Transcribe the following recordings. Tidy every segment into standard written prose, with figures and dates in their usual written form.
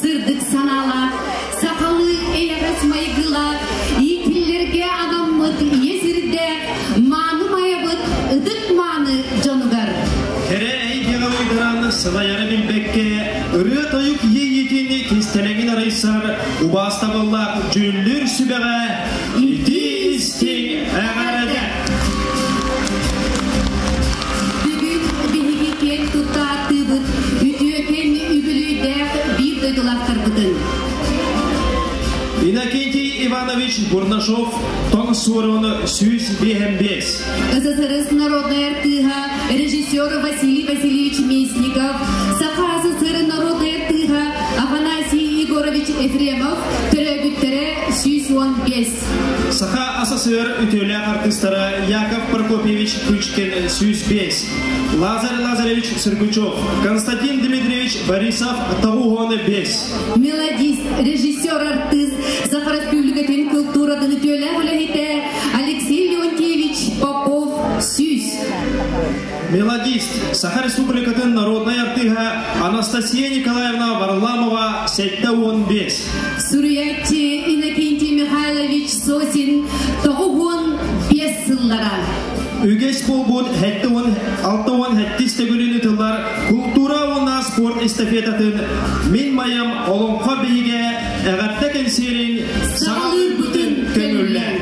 Сырдык санаалаах, сахалыы эйэҕэс майгылаах, иитиллэргэ анаммыт ийэ сирдээх, мааны майабыт ытык-мааны дьонугар. Кэрэ эйгэҕэ уйдаран сылайары билбэккэ, ырыа-тойук иэйиитин кистэлэҥин арыйсар убаастабыллаах дьүүллүүр сүбэҕэ итии-истиҥ эҕэрдэ! Бүгүн биһиги киэн тутта ааттыыбыт үтүөкэн үбүлүөйдээх биир дойдулаахтарбытын. Иннокентий Иванович Бурнашов тоҥ суорун 155. СССР народнай артыыһа, режиссер Василий Васильевич Местников, Саха СССР народнай артыыһа Афанасий Егорович Ефремов төрөөбүттэрэ 115. Саха СССР үтүөлээх артыыстара Яков Прокопьевич Кычкин 105, Лазарь Лазаревич Сергучев, Константин Дмитриевич Борисов 95. Мелодист, режиссер, артыыс, Саха Республикатын култууратын үтүөлээх үлэһитэ Алексей Леонтьевич Попов 100. Мелодист, Саха Республикатын народнай артыыһа Анастасия Николаевна Варламова 75. Суруйааччы Иннокентий Михайлович Сосин 95 сыллара. Үгэс буолбут 76 төгүлүн ытыллар култуура уонна спорт эстафетатын Мин майам олоҥхо биһигэ эҕэрдэ кэнсиэрин саҕалыырбытын көҥүллээн.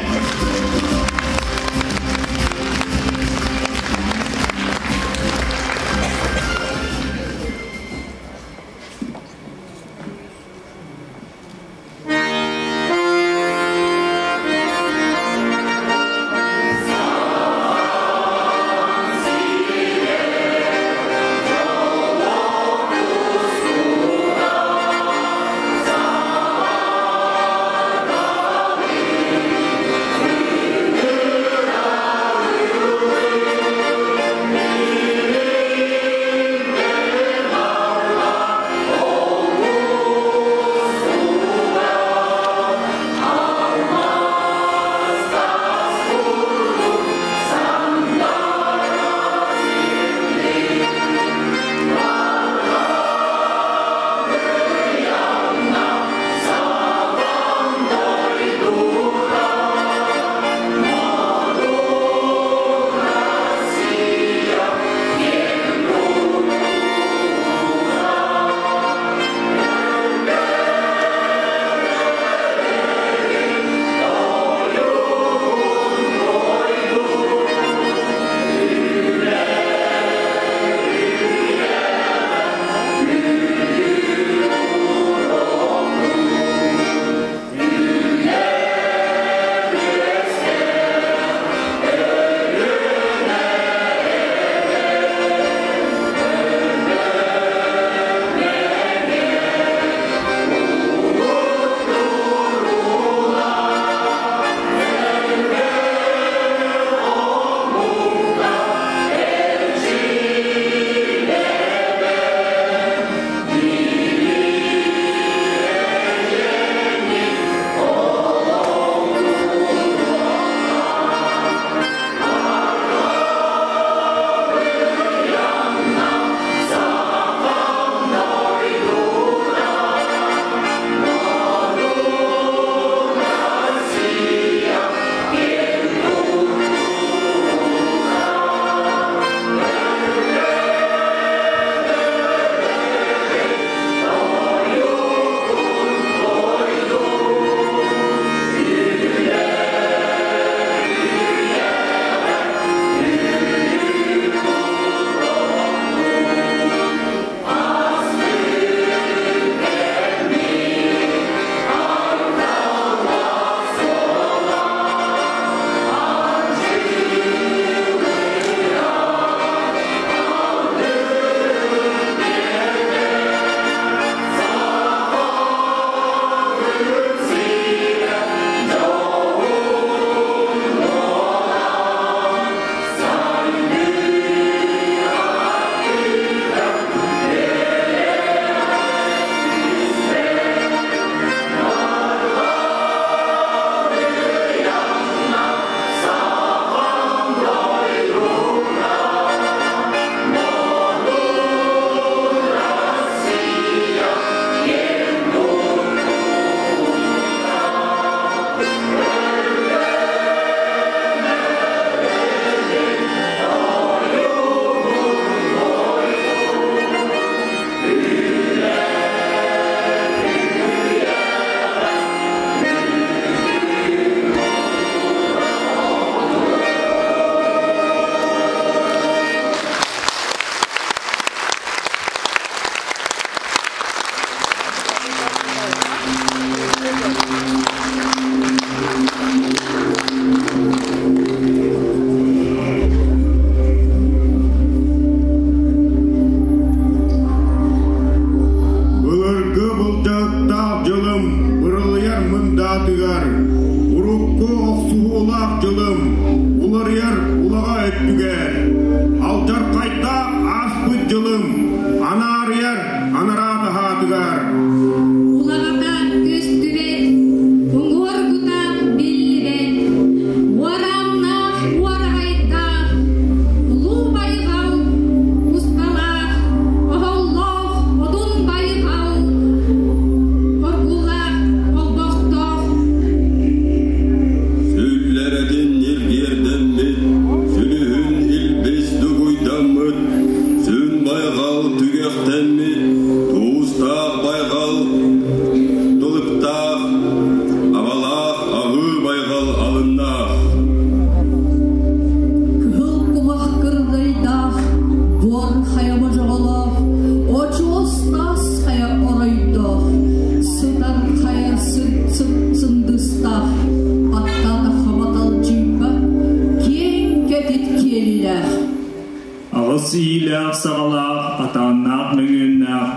Аҕыс иилээх-саҕалаах, атааннаах мөҥүөннээх,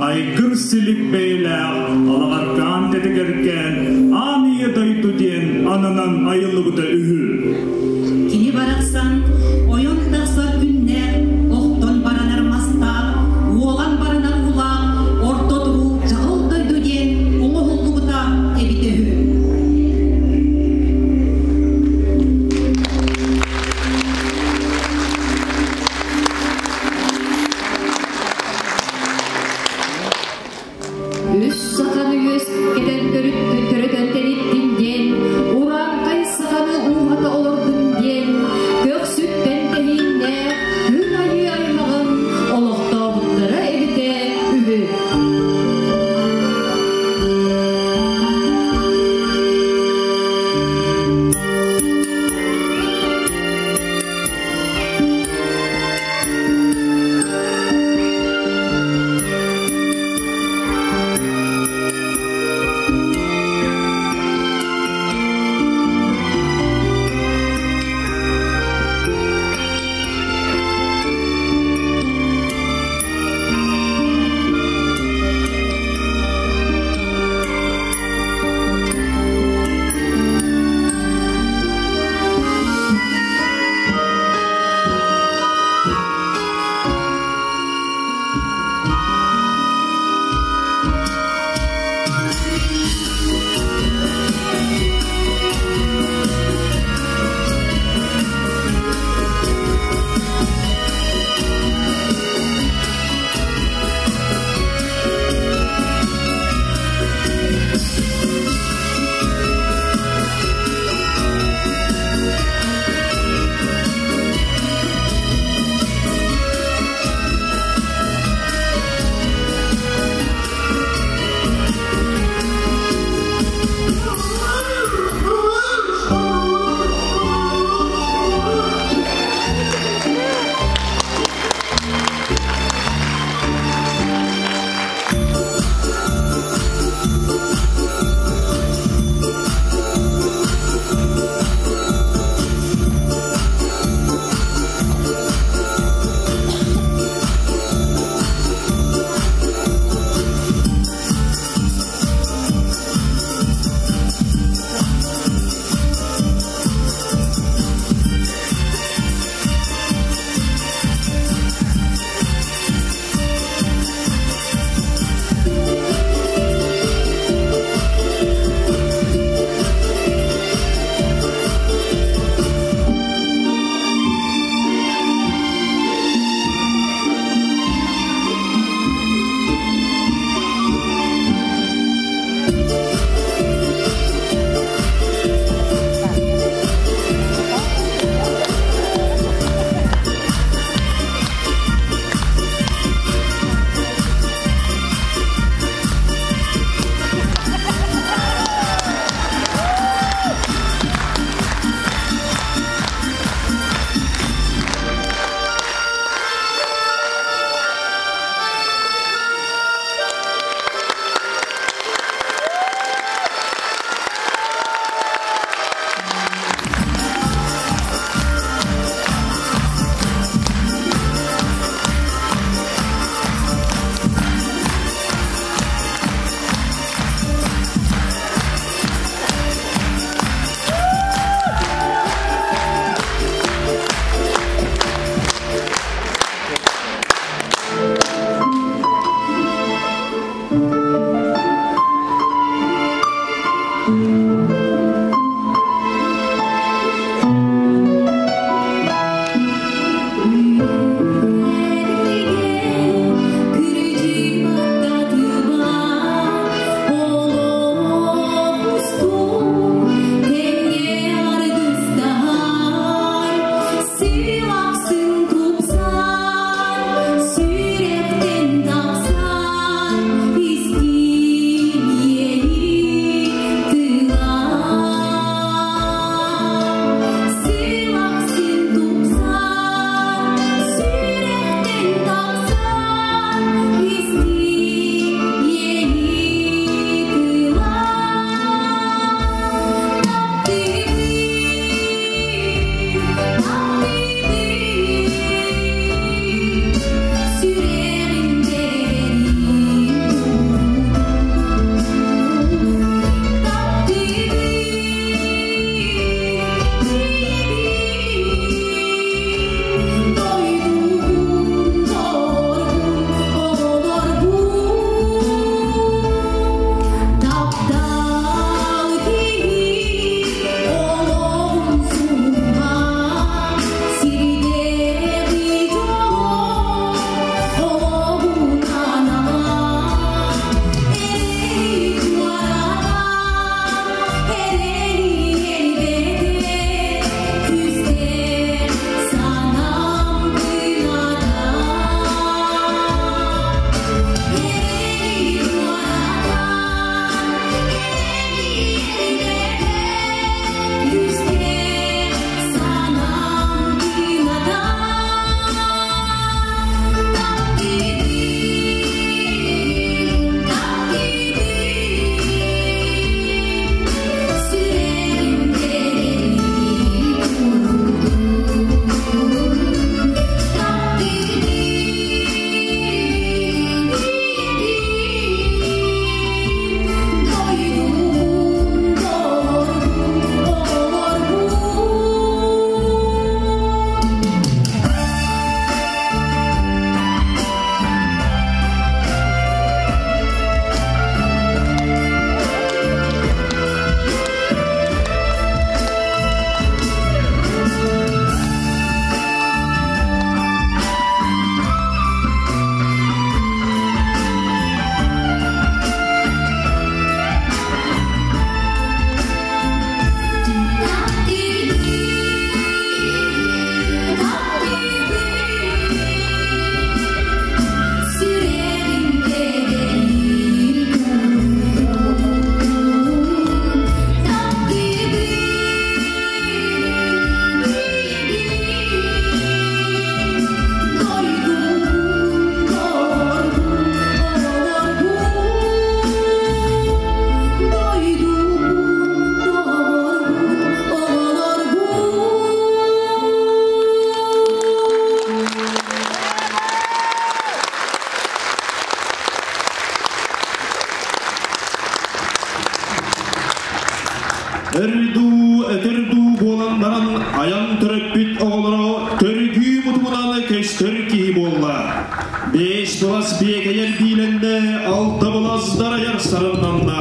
айгыр-силик бэйэлээх, алаҕаркаан тэтигэркээн, аан ийэ дойду диэн ананан айыллыбыта үһү. Кини барахсан ойон тахсар күннээх, охтон баранар мастаах, уолан баранар уулаах, орто туруу чаҕыл дойду диэн оҥоһуллубута эбитэ үһү. Үс саханы үөскэтэн төрөтөн тэниттин диэн, урааҥхай саханы ууһата олордун диэн, көхсүттэн тэһииннээх күн айыы аймаҕын олохтообуттара эбитэ үһү. Өр дуу, өтөр дуу буолан баран айан төрөппүт оҕолоро төргүү мутугунан көстөр киһи буолла. Бэс былас биэкэйэр биилэннэ, алта былас дарайар сарыннанна.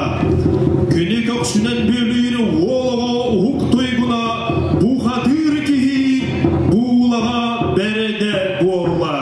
Күнү көхсүнэн бүөлүүр уол оҕо уһук туйгуна бухатыыр киһи буулаҕа бэрэдэ буолла.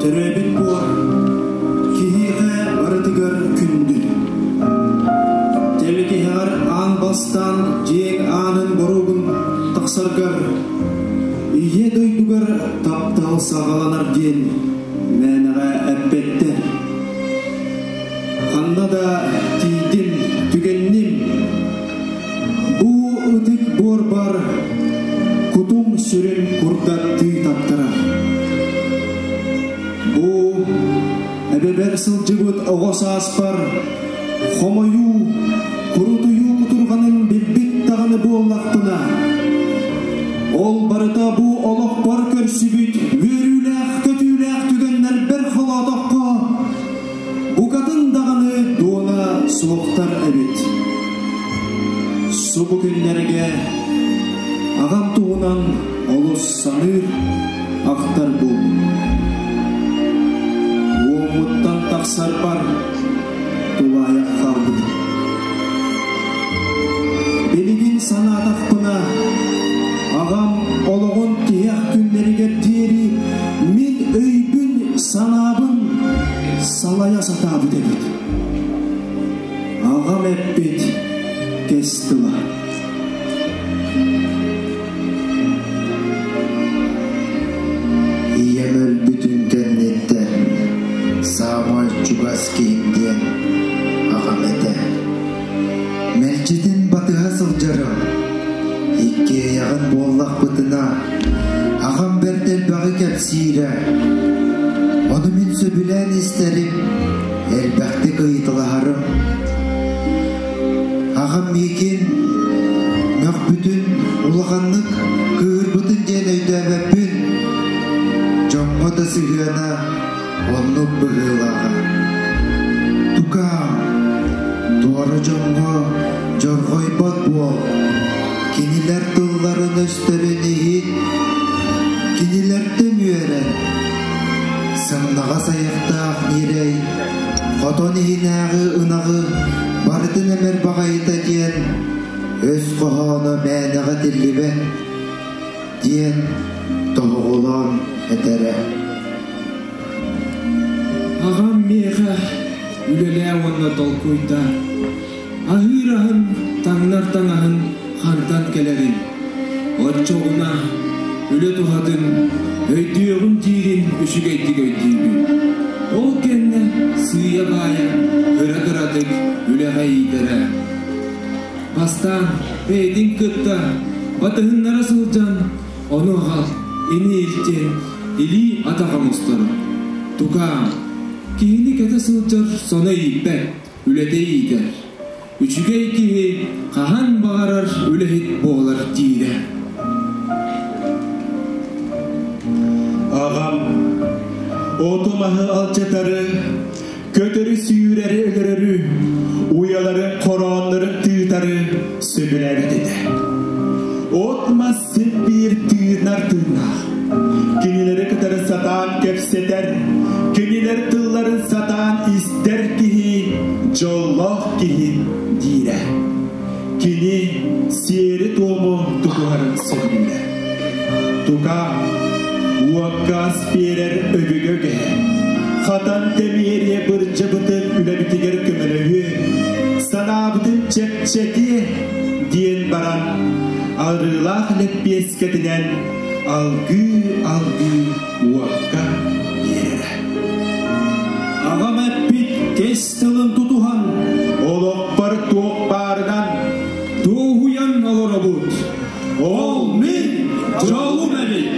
Төрөөбүт буор киһиэхэ барытыгар күндү. Тэлгэһэҕэр аан бастаан дьиэҥ аанын боруогун тахсаргар Ийэ дойдугар таптал саҕаланар диэн мээнэҕэ эппэттэр. Ханна да тиийдим, түгэнним. Бу ытык буорбар кутум-сүрүм курдаттыы таптарар. Бу эбэбэр сылдьыбыт оҕо сааспар хомойуу, курутуйуу кутурҕанын билбит даҕаны буоллахпына, ол барыта бу олохпор көрсүбүт үөрүүлээх-көтүүлээх түгэннэрбэр холоотоххо, букатын даҕаны дуона суохтар эбит. Субу күннэргэ аҕам туһунан олус саныыр, ахтар буолбут. Уоммуттан тахсарбар тулаайах хаалбытым. Билигин санаатахпына, аҕам олоҕун тиһэх күннэригэр диэри мин өйбүн-санаабын салайа сатаабыт эбит. Аҕам эппит кэс тыла. Ийэм өлбүтүн кэнниттэн саамай чугас киһим диэн аҕам этэ. Мэлдьитин батыһа сылдьарым. Иккиэйэҕин буоллахпытына, аҕам бэрт элбэҕи кэпсиирэ. Ону мин сөбүлээн истэрим, элбэхтик ыйыталаһарым. Аҕам миигин мөхпүтүн, улаханнык кыыһырбытын диэн өйдөөбөппүн. Дьоҥҥо да сыһыана оннук быһыылааҕа. Тукаам, туора дьоҥҥо дьорҕойбот буол, кинилэр тылларын-өстөрүн иһит, кинилэртэн үөрэн. Сымнаҕас айахтаах ньирэй хотон иһинээҕи ынаҕы барытын эмэр баҕайыта диэн өс хоһооно мээнэҕэ тиллибэт диэн тоһоҕолоон этэрэ. Аҕам миэхэ үлэлээ уонна толкуйдаа. Аһыыр аһын, таҥнар таҥаһын хантан кэлэрин, оччоҕуна үлэ туһатын өйдүөҕүм диирин үчүгэйдик өйдүүбүн. Ол кэннэ сыыйа-баайа кыра-кыратык үлэҕэ иитэрэ. Бастаан бэйэтин кытта батыһыннара сылдьан ону аҕал, ини илтиэн илии-атах оҥосторо. Тукаам, киһини кэтэ сылдьар соно ииппэт, үлэтэ иитэр. Үчүгэй киһи хаһан баҕарар үлэһит буолар диирэ. Аҕам оту-маһы алдьатары, көтөрү сүүрэри өлөрөрү, уйаларын хорооннорун тыытары сөбүлээбэт этэ. От-мас син биир тыынар тыыннаах. Кинилэри кытары сатаан кэпсэтэр, кинилэр тылларын сатаан истэр киһи дьоллоох киһи диирэ. Кини сиэри-туому тутуһарын сөбүлүүрэ. Тука уокка ас биэрэр өбүгэ үгэһэ. Хатан тэмиэрийэ бырдьабытын үлэбитигэр көмөлөһүө, санаабытын чэпчэтиэ диэн баран арыылаах лэппиэскэтинэн алгыы-алгыы уокка биэрэрэ. Аҕам эппит кэс тылын тутуһан, олохпор туох баарынан дуоһуйан олоробут. Ол мин дьолум эбит.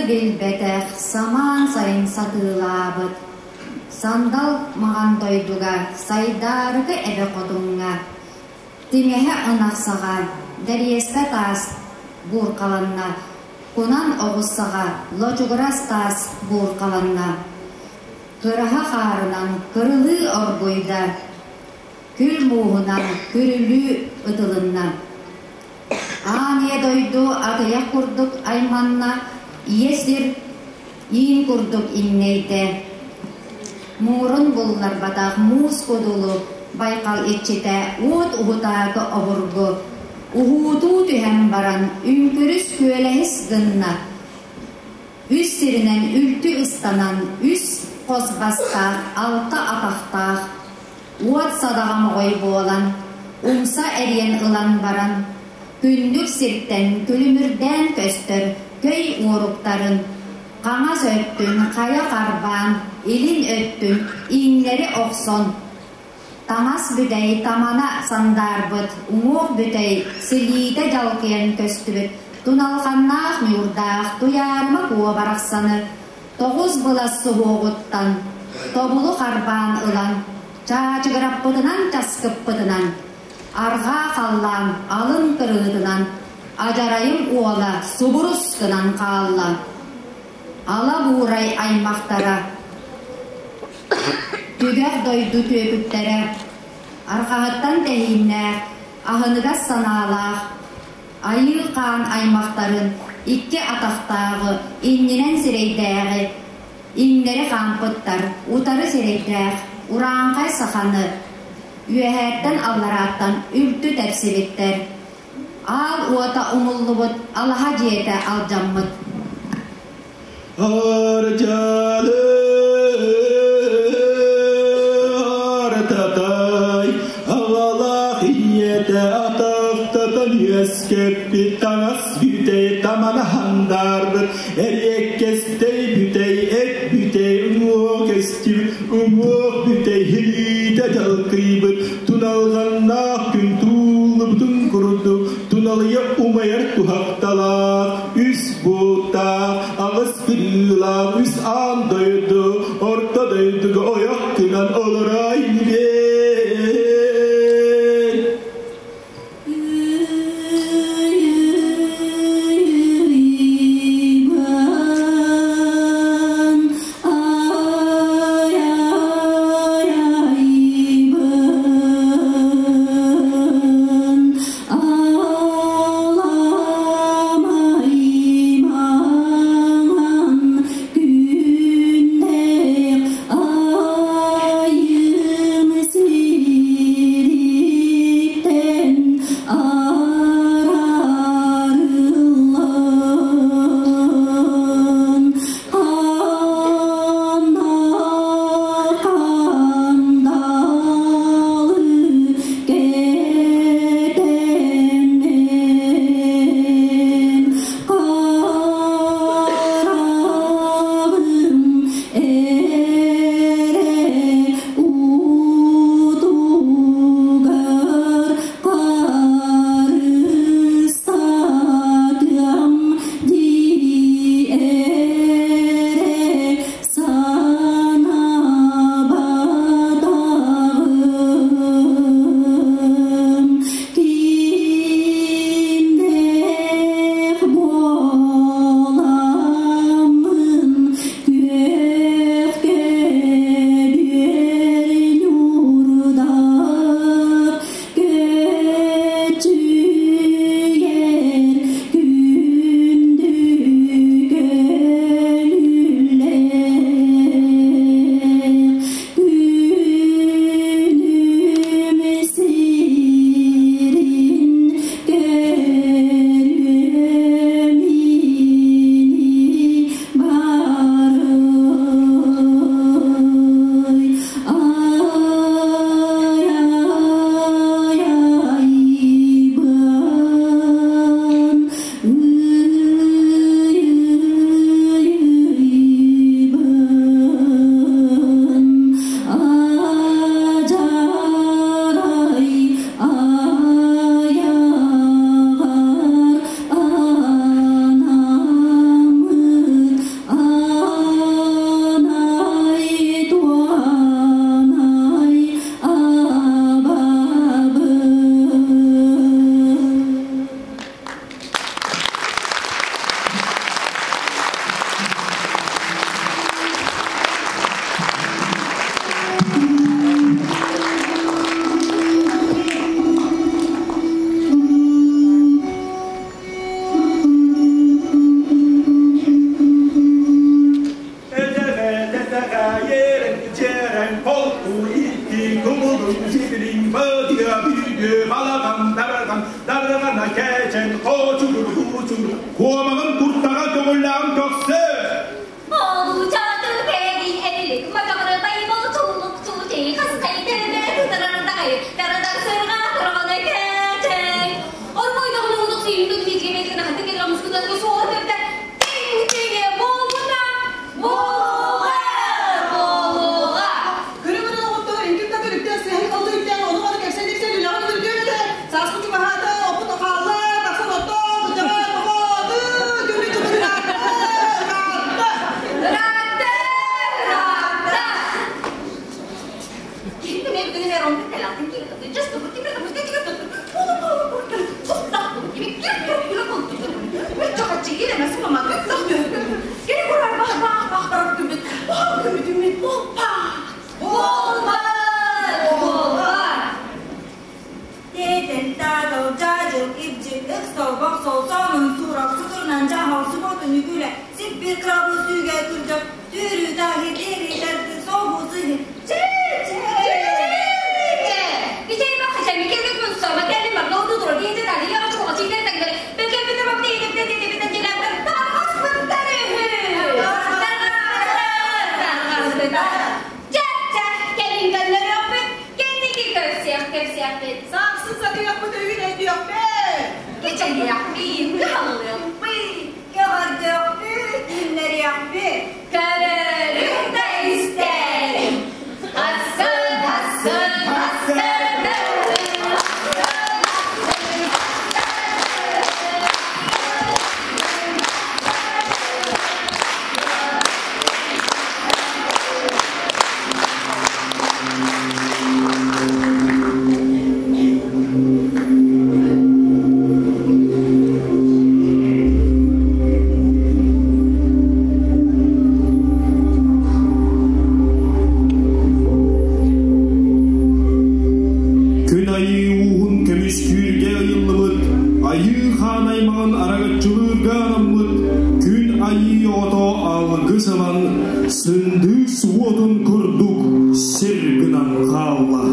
билбэтэх самаан сайын сатыылаабыт. Сандал маҕан дойдуга Сайдаарыкы эбэ хотуҥҥа Тиҥэһэ ынах саҕа, дэриэспэ таас буурхаланна, кунан оҕус саҕа лочугурас таас буурхаланна. Кыраһа хаарынан кырылыы оргуйда, күл мууһунан күрүлүү ытылынна. Аан ийэ дойду атыйах курдук айманна, ийэ сир иин курдук иҥнэйдэ. Муҥурун булларбатах муус кудулу байҕал иччитэ уот уһутаакы обургу уһуутуу түһэн баран үҥкүрүс күөлэһис гынна. Үс сиринэн үлтү ыстанан үс хос бастаах, алта атахтаах уот садаҕа моҕой буолан, умса эриэн ылан баран, күндүк сиртэн күлүмүрдээн көстөр көй уоруктарын хаҥас өттүн хайа харбаан, илин өттүн иҥнэри охсон, таҥас бүтэй тамана сандаарбыт, уҥуох бүтэй силиитэ дьалкыйан көстүбүт туналҕаннаах ньуурдаах Туйаарыма Куо барахсаны тоҕус былас суһуоҕуттан тобулу харбаан ылан, чаачыгыраппытынан часкыппытынан, арҕаа халлаан алын кырыытынан адьарайым уола субурус гынан хаалла. Ала Буурай аймахтара, түгэх дойду түөкүттэрэ, арҕаһыттан тэһииннээх, аһыныгас санаалаах Айыы Хаан аймахтарын икки атахтааҕы, иннинэн сирэйдээҕи иҥнэри хаампыттар, утары сирэйдээх урааҥхай саханы үөһээттэн алларааттан үлтү тэпсибиттэр. Аал уота умуллубут, алаһа дьиэтэ алдьаммыт. Арчалы артатай, аҕалаах ийэтэ атахтатан үөскэппит таҥас бүтэй тамана хандаарбыт, эриэккэстэй бүтэй эт бүтэй уҥуох эстибит, уҥуох бүтэй илиитэ дьалкыйбыт, туналҕаннаах күн тууллубутун курдук туналыйа умайар туһахталаах, үс буутаах, аҕыс кырыылаах үс аан дойду, орто дойдуга ойох гынан олорой нибин. Биир кырабыл сүүгэ күрдьэх, түүрүү тааһы диэри тарды соһу сыһы. Чэ, чэ! Саахсыз сатыахпыт өйүн өйдүөхпүт. Кичэйиэхпит, кыһаллыахпыт. Көҕөрдүөхпүт, үүннэриэхпит. Көрөрүм да истэрим. Асын, асын, асын. Күн айыы ууһун көмүскүүргэ ыйыллыбыт, айыы хаан аймаҕын арагыччылыырга анаммыт күн айыы оҕото алгыс ылан, сындыыс уотун курдук сир гынан хаалла.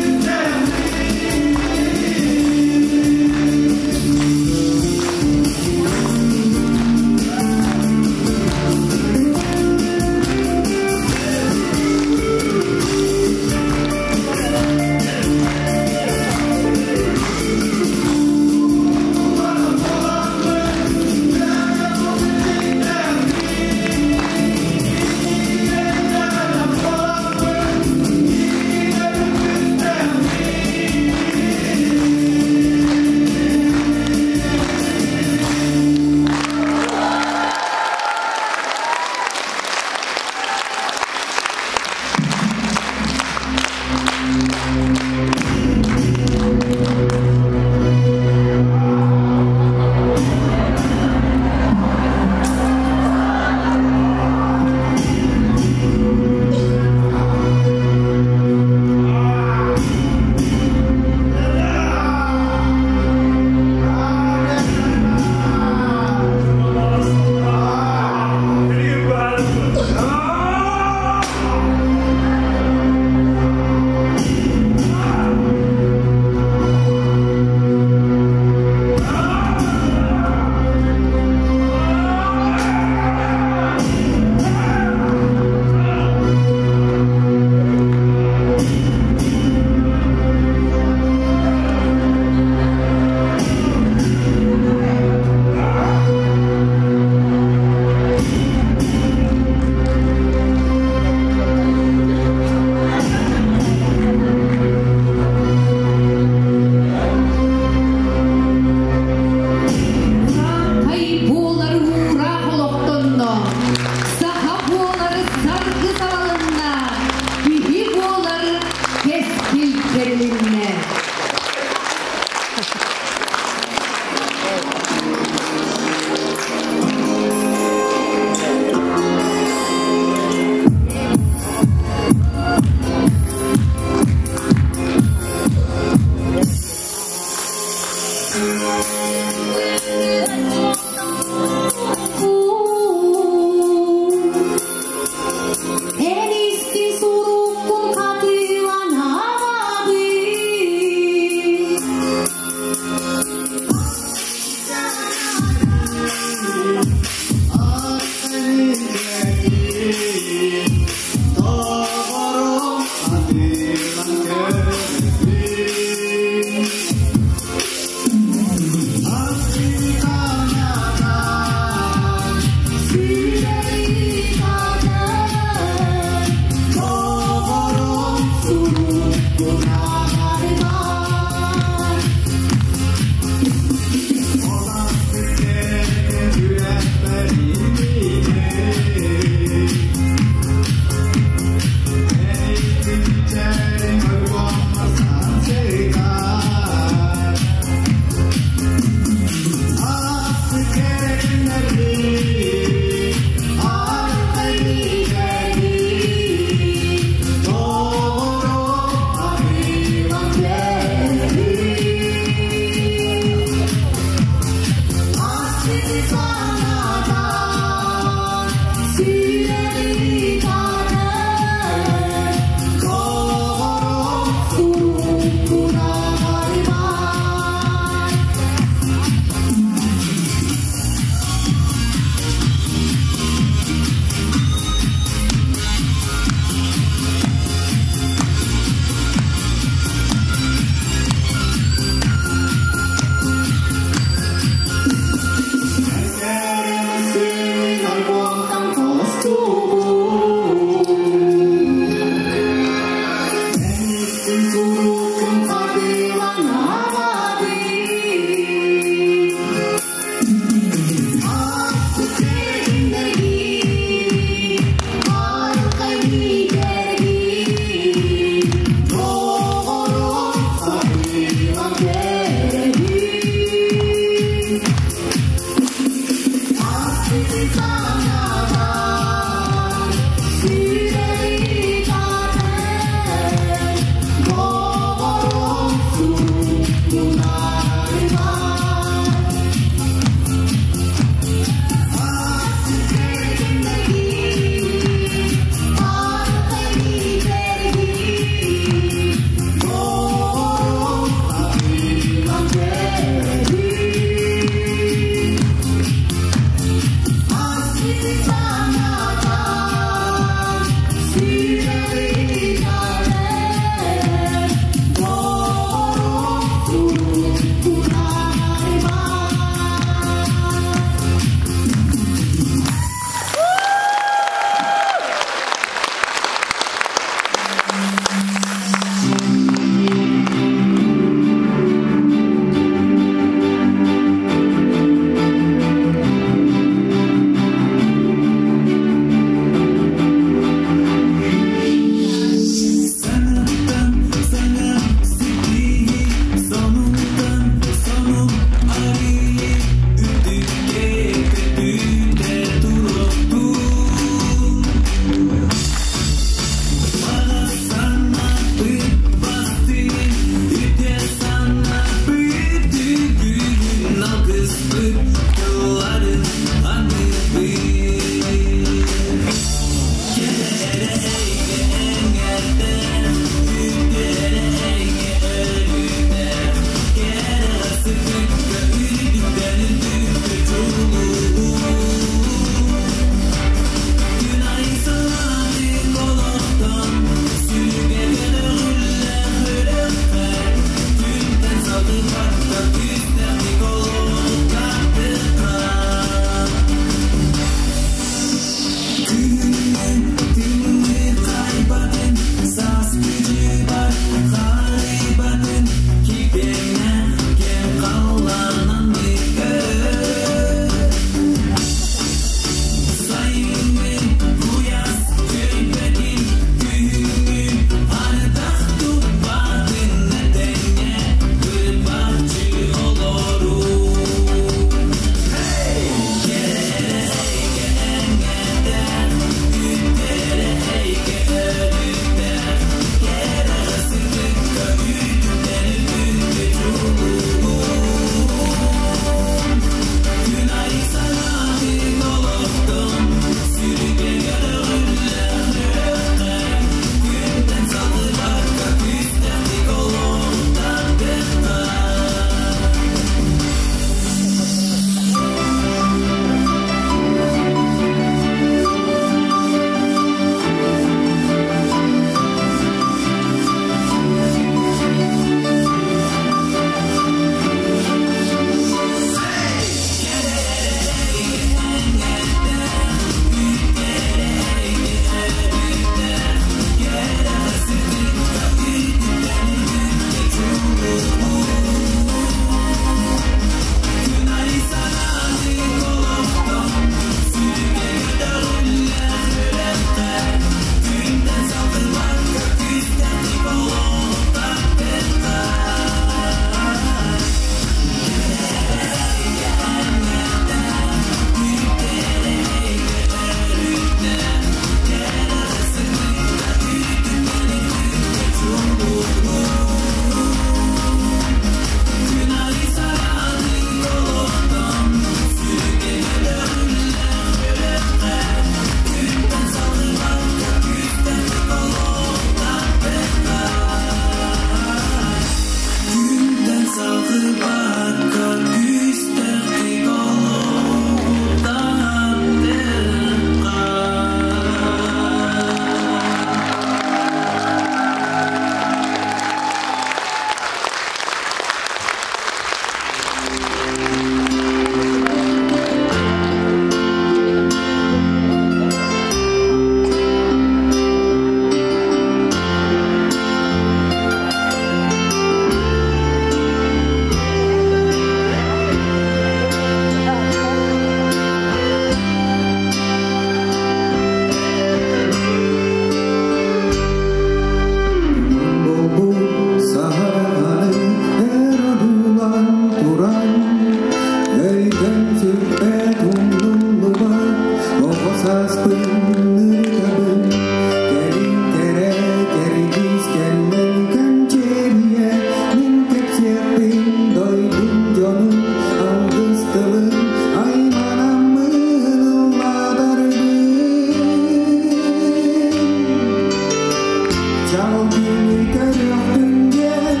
Көрүөхтүн диэн,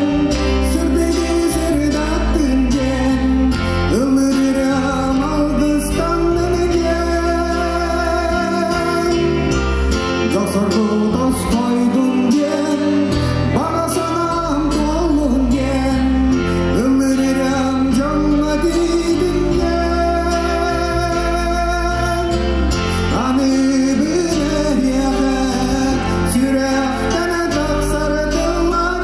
сырдыгы сырдаттын диэн, ыллырырам алгыстаннын диэн. Дьол-соргу тосхойдун диэн, баҕа санаам туоллун диэн, ыллырырам дьоҥҥо тиийдин диэн. Аныыбын эһиэхэ сүрэхтэн тахсар тылларбын.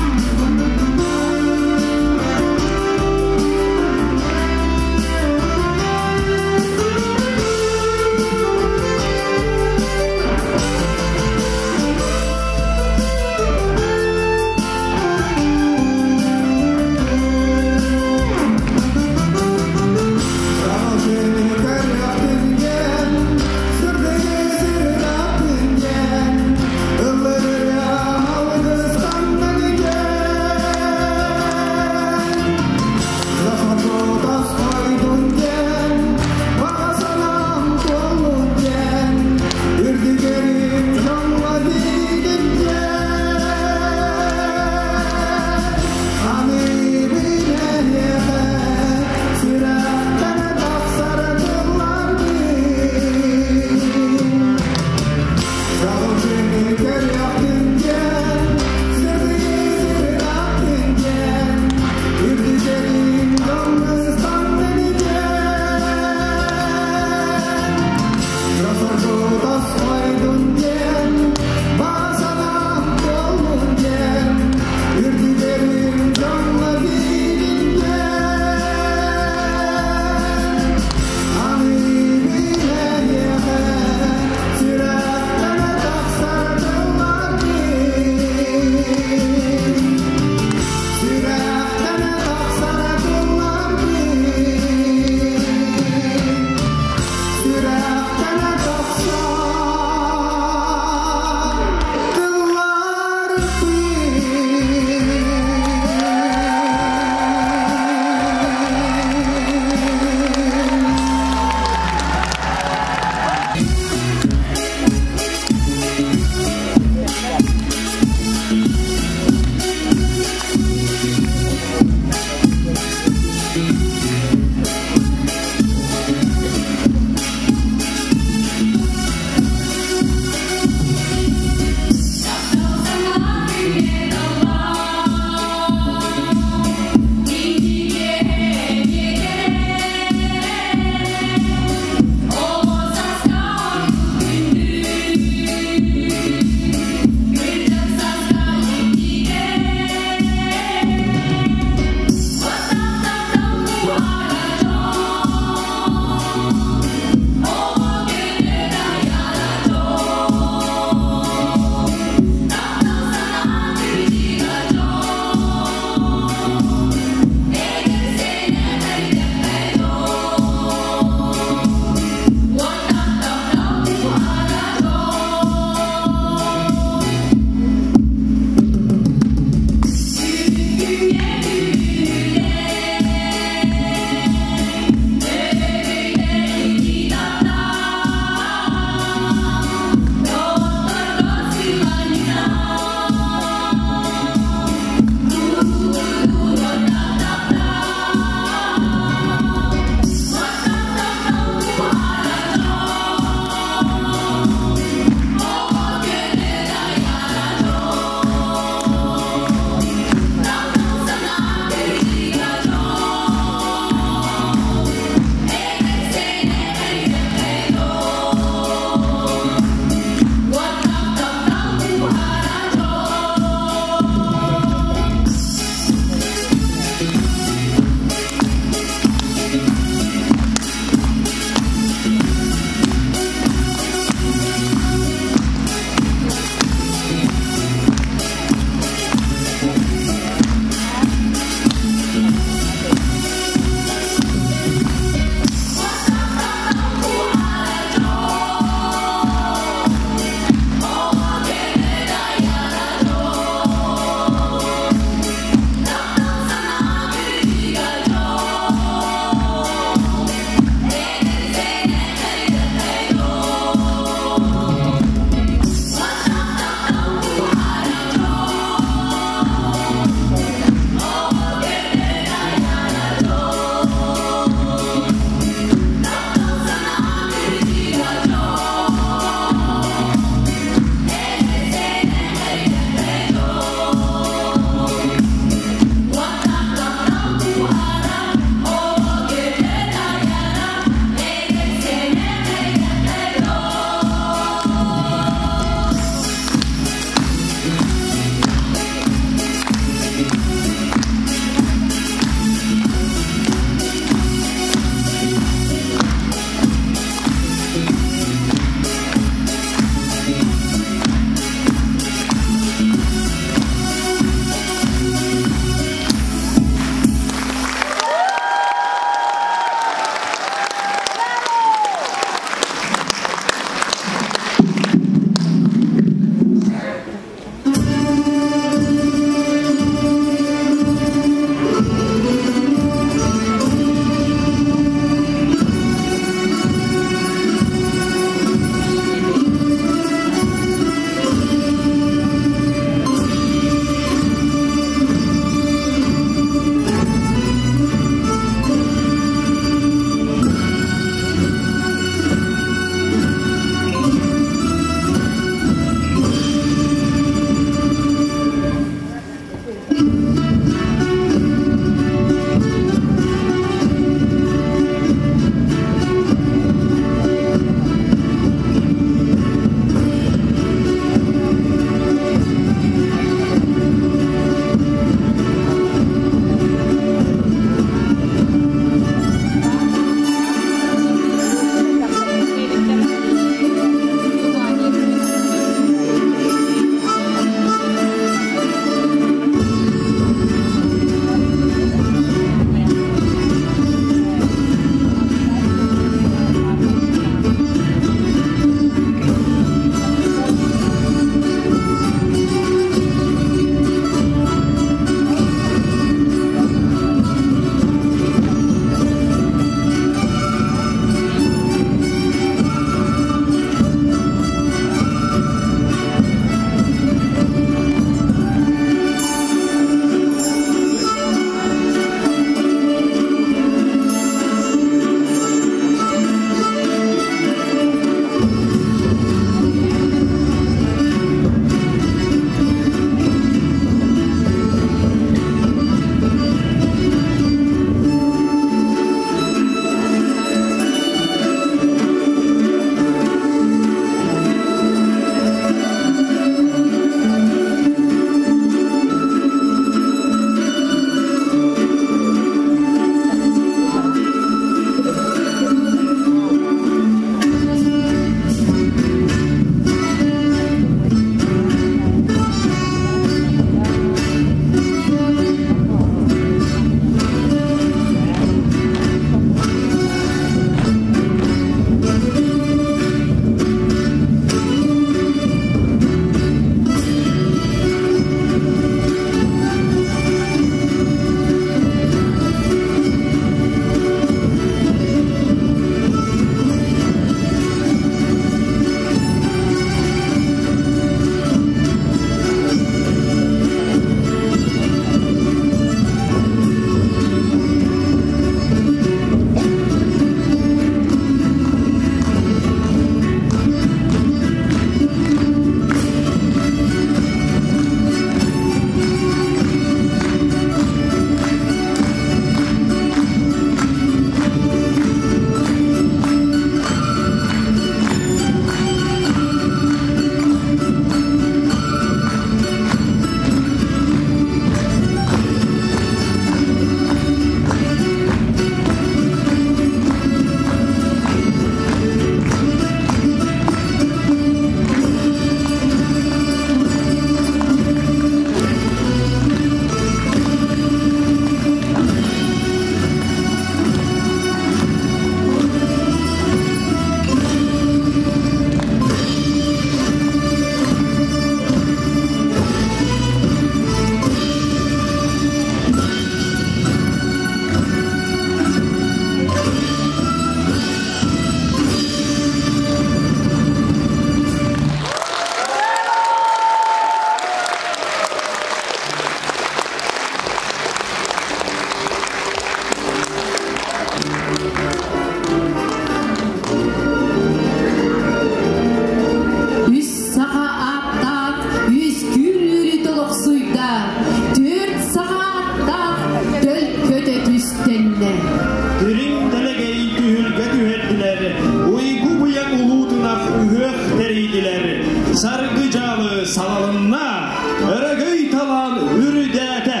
Талаан үрдээтэ.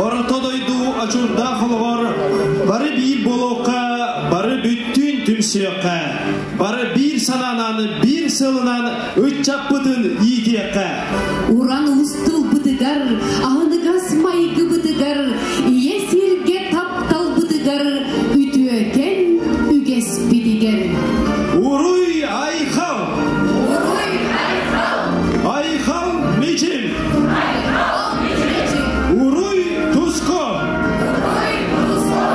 Орто дойду ачурдаах олоҕор бары биир буолуохха, бары бүттүүн түмсүөххэ, бары биир санаанан, биир сылынан ыччаппытын иитиэххэ. Уран уус тылбытыгар, аһыныгас майгыбытыгар, ийэ сиргэ тапталбытыгар, үтүөкэн үгэспитигэр. Уруй айхал! Уруй айхал! Айхал мичил! Айхал мичил! Уруй туску! Уруй туску!